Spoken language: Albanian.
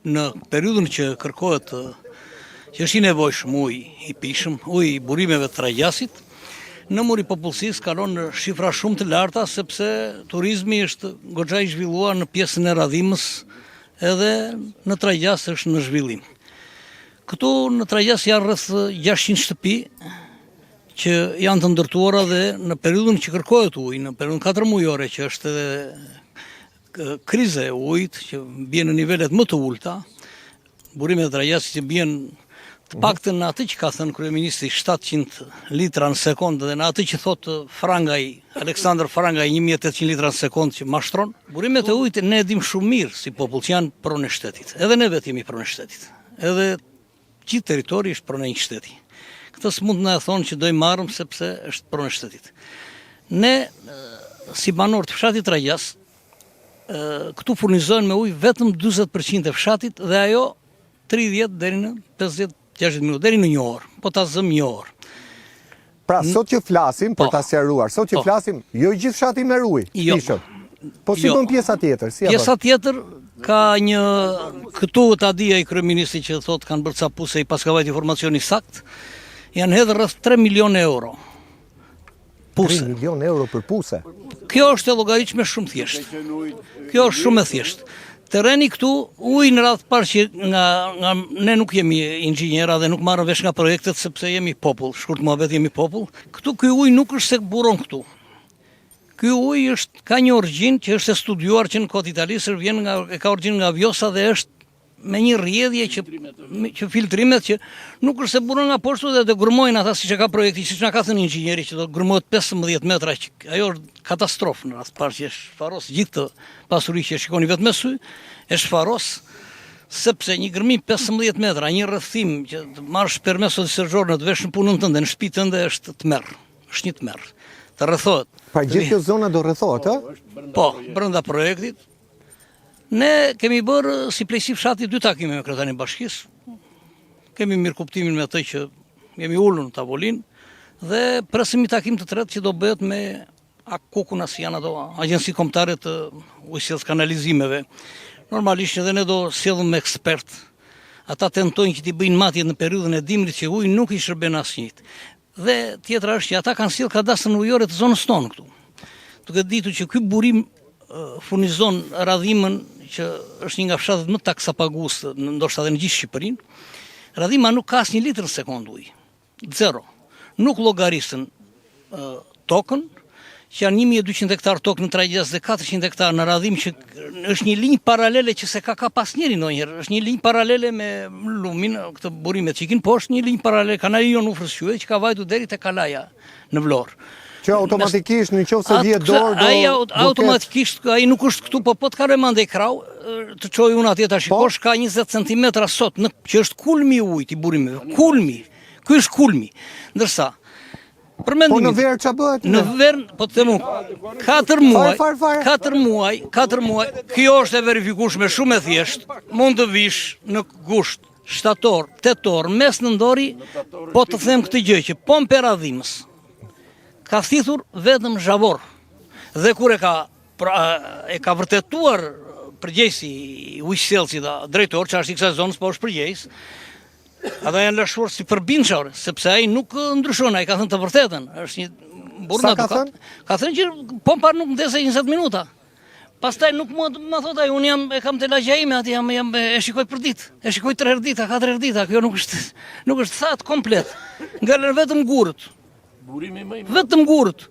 Në periudhën që kërkohet që është i nevojshëm uji i pijshëm, uji i burimeve të Tragjasit, numri i popullsisë kalon në shifra shumë të larta sepse turizmi është goxha i zhvilluar në pjesën e Radhimës edhe në Tragjas është në zhvillim. Këtu në Tragjas janë rreth 600 shtëpi që janë të ndërtuara dhe në periudhën që kërkohet uji, në periudhën 4 mujore që është edhe kriza e ujit që bie në nivelet më të ulëta, burimet e Tragjasit që bien të mhm. paktën në atë që ka thënë kryeministri 700 litra në sekondë dhe në atë që thotë Frangaj, Aleksandër Frangaj 1800 litra në sekondë që mashtron. Burimet e ujit ne e dimë shumë mirë si popull që janë pronë e shtetit. Edhe ne vetë jemi pronë e shtetit. Edhe Gjithë territori është pronë e një shteti. Këtë s'mund të na e thonë që do i marrëm sepse është pronë e shtetit. Ne si banorë të fshatit Tragjas, këtu furnizohen me ujë vetëm 40% e fshatit dhe ajo 30 deri në 50 60 minuta deri në një orë, po ta zëm një orë. Pra, sot që flasim, për po. ta sqaruar, sot që po. flasim, jo i gjithë fshati merr ujë, jo. pijshëm. Po si jo. bën pjesa tjetër? Si pjesa tjetër ka një, këtu ta di ai kryeministri që thotë kanë bërë ca puse i paska vajt informacioni i saktë, janë hedhë rreth 3 milion euro. Puse. 3 milion euro për puse. Kjo është e llogaritshme shumë thjesht. Kjo është shumë e thjeshtë. Terreni këtu, uji në radhë të parë që nga, nga ne nuk jemi inxhiniera dhe nuk marrim vesh nga projektet sepse jemi popull, shkurt muhabet jemi popull. Këtu ky ujë nuk është se buron këtu. Ky ujë është ka një origjinë që është e studiuar që në kohë të Italisë, vjen nga e ka origjinë nga Vjosa dhe është me një rrjedhje që që filtrimet që nuk është se buron nga poshtë dhe të gërmojnë ata siç e ka projekti, siç na ka thënë inxhinieri që do gërmohet 15 metra që ajo është katastrofë në radhë të parë që e shfaros gjithë këtë pasuri që e shikoni vetë me sy, e shfaros sepse një gërmim 15 metra, një rrethim që të marrësh permeso di soggiorno të vesh në punën tënde, në shtëpi tënde është tmerr. Është një tmerr. Të rrethohet. Pra gjithë kjo zona do rrethohet, ë? Po, brenda projektit. Ne kemi bërë si pleqësi fshati dy takime me kryetarin e bashkisë. Kemi mirëkuptimin me atë që jemi ulur në tavolinë dhe presim një takim të tretë që do bëhet me AKUK-un a si janë ato agjenci kombëtare të ujësjellës kanalizimeve. Normalisht edhe ne do sjellim ekspert. Ata tentojnë që t'i bëjnë matjet në periudhën e dimrit që uji nuk i shërben asnjërit. Dhe tjetra është që ata kanë sjellë kadastrën ujore të zonës tonë këtu. Duke ditur që ky burim furnizon Radhimën që është një nga fshatet më taksapagues, ndoshta edhe në gjithë Shqipërinë. Radhima nuk ka asnjë litër në sekondë ujë. Zero. Nuk llogarisën tokën, që janë 1200 hektar tokë në Tragjas dhe 400 hektar në Radhimë që është një linjë paralele që s'e ka kap asnjeri ndonjëherë, është një linjë paralele me lumin, këtë burimet që i kin poshtë, një linjë paralele, kanali i Jonufrës quhet, që ka vajtur deri te Kalaja në Vlorë. Që automatikisht në qoftë se vjen dorë do ai automatikisht ai nuk është këtu, po po të kaloj mandej krahu, të çoj unë atje ta po? shikosh, ka 20 cm sot, në, që është kulmi i ujit i burimeve, kulmi. Ky është kulmi. Ndërsa Për mendimin. Po në verë ça bëhet? Në verë, po të them unë, 4 muaj, 4 muaj, 4 muaj. Kjo është e verifikueshme shumë e thjeshtë. Mund të vish në gusht, shtator, tetor, mes nëntori, po të them këtë gjë që pompa e Radhimës ka thithur vetëm zhavor. Dhe kur e ka pra, e ka vërtetuar përgjegjësi i ujësjellësit, drejtor, që është i kësaj zonës, po është përgjegjës, Ata janë lëshuar si përbindësha, sepse ai nuk ndryshon, ai ka thënë të vërtetën. Është një burrë nga ka thënë? Ka thënë që pompa nuk ndezej 20 minuta. Pastaj nuk më më thotë ai, unë jam e kam te lagja ime aty jam jam e shikoj për ditë. E shikoj 3 herë ditë, 4 herë ditë, kjo nuk është nuk është thatë komplet. Ngelën vetëm gurët. Burimi më i madh. Vetëm gurët.